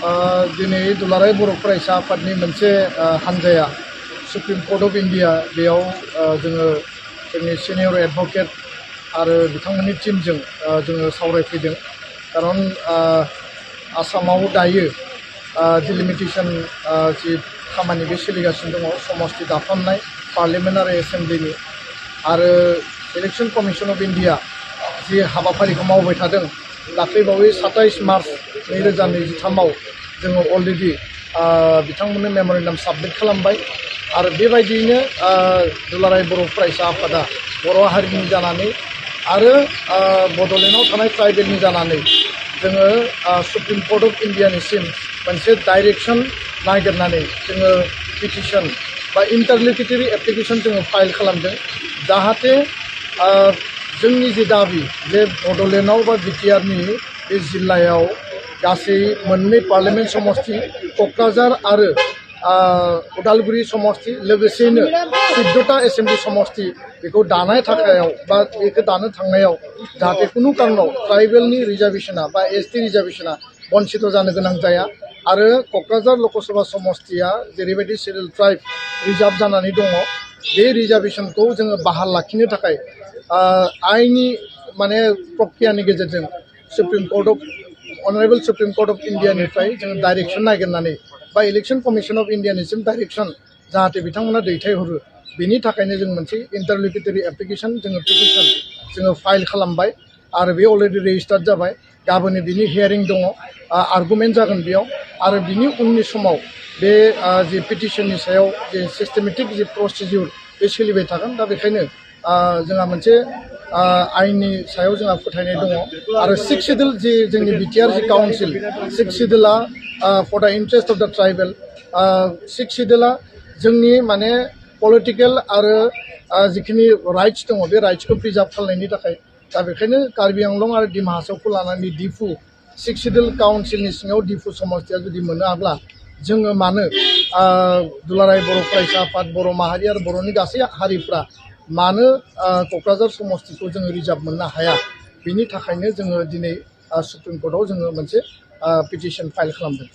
दिनै दुलाराय बर' फरायसा आफादनि मोनसे हानजाया सुप्रिम कर्ट अफ इन्डिया बेयाव जोङो जोंनि सिनियर एडभकेट आरो बिथांमोननि टीमजों जोङो सावरायफैदों खारन आसामाव दायो डिलिमिटेशन जि खामानि बे सोलिगासिनो दङ समष्टि दाफामनाय पार्लियामेन्ट आरो एसेम्ब्लिनि आरो इलेक्शन कमिशन अफ इन्डिया जि हाबाफारिखौ मावबाय थादों दाख्लैबावै 27 मार्च 2023आव जोङो अलरेडि बिथांमोननो मेमोरेन्डाम साबमिट खालामबाय आरो बेबायदियैनो दुलाराय बर' फरायसा आफादा बर' हारिनि जानानै आरो बड'लेण्डआव थानाय ट्राइबेलनि जानानै जोङो सुप्रिम कर्ट अफ इन्डियानिसिम मोनसे डाइरेक्शन नागिरनानै जोङो पिटिशन बा इन्टारल'किटरि एप्लिकेशन जोङो फाइल खालामदों जाहाथे जोंनि जे दाबि जे बड'लेण्डआव बा बिटिआरनि बे जिल्लायाव गासै मोननै पार्लियामेन्ट समष्टि क'क्राझार आरो उदालगुरि समष्टि लोगोसेनो 14टा एसेम्ब्लि समष्टि बेखौ दानाय थाखायाव बा बेखौ दानो थांनायाव जाहाथे कुनु कारनाव ट्राइबेलनि रिजार्भेशना बा एसटि रिजार्भेशना बन्चित जानो गोनां जाया आरो क'क्राझार लकसभा समष्टिया जेरैबायदि सिडिउल ट्राइब रिजार्भ जानानै दङ बे रिजार्भेशनखौ जोङो बाहाल लाखिनो थाखाय आइननि माने प्रक्रियानि गेजेरजों अनारेबल सुप्रिम कर्ट अफ इन्डियानिफ्राय जोङो डाइरेक्शन नागिरनानै बा इलेक्शन कमिशन अफ इन्डियानिसिम डाइरेक्शन जाहाथे बिथांमोना दैथायहरो बेनि थाखायनो जों मोनसे इन्टारल'किटरि एप्लिकेशन जोङो पिटिशन जोङो फाइल खालामबाय आरो बे अलरेडि रेजिस्टार्ड जाबाय गाबोन बिनि हियारिं दङ आर्गुमेन्ट जागोन बेयाव आरो बिनि उननि समाव बे जि पिटिशननि सायाव जे सिस्टेमेटिक जि प्रसिडिउर बे सोलिबाय थागोन दा बेखायनो जोंहा मोनसे आइननि सायाव जोंहा फोथायनाय दङ आरो 6 शिड्युल जि जोंनि बिटिआर जि काउन्सिल 6 शिड्युला for the interest of the tribal 6 शिड्युला जोंनि माने पलिटिकेल आरो जिखिनि राइट्स दङ बे राइट्सखौ प्रिजार्भ खालामनायनि थाखाय दा बेखायनो कार्बि आंलं आरो डिमा हासावखौ लानानै डिफु 6 शिड्युल काउन्सिलनि सिङाव डिफु समष्टिया जुदि मोनाब्ला जोङो मानो दुलाराय बर' फरायसा आफाद बर' माहारि आरो बर'नि गासै हारिफ्रा मानो क'क्राझार समष्टिखौ जोङो रिजार्भ मोननो हाया बेनि थाखायनो जोङो दिनै सुप्रिम कर्टआव जोङो मोनसे पिटिशन फाइल खालामदों।